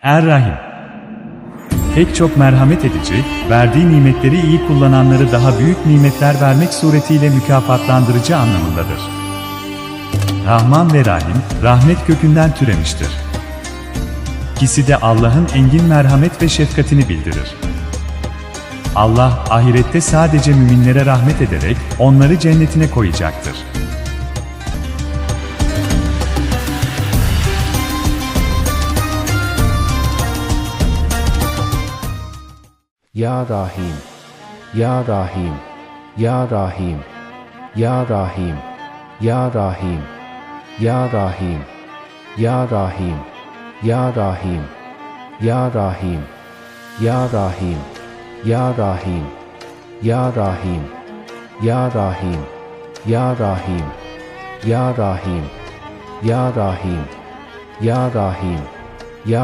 Er-Rahim Pek çok merhamet edici, verdiği nimetleri iyi kullananları daha büyük nimetler vermek suretiyle mükafatlandırıcı anlamındadır. Rahman ve Rahim, rahmet kökünden türemiştir. İkisi de Allah'ın engin merhamet ve şefkatini bildirir. Allah, ahirette sadece müminlere rahmet ederek onları cennetine koyacaktır. Ya Rahim, Ya Rahim, Ya Rahim, Ya Rahim, Ya Rahim, Ya Rahim, Ya Rahim, Ya Rahim, Ya Rahim, Ya Rahim, Ya Rahim, Ya Rahim, Ya Rahim, Ya Rahim, Ya Rahim, Ya Rahim, Ya Rahim, Ya.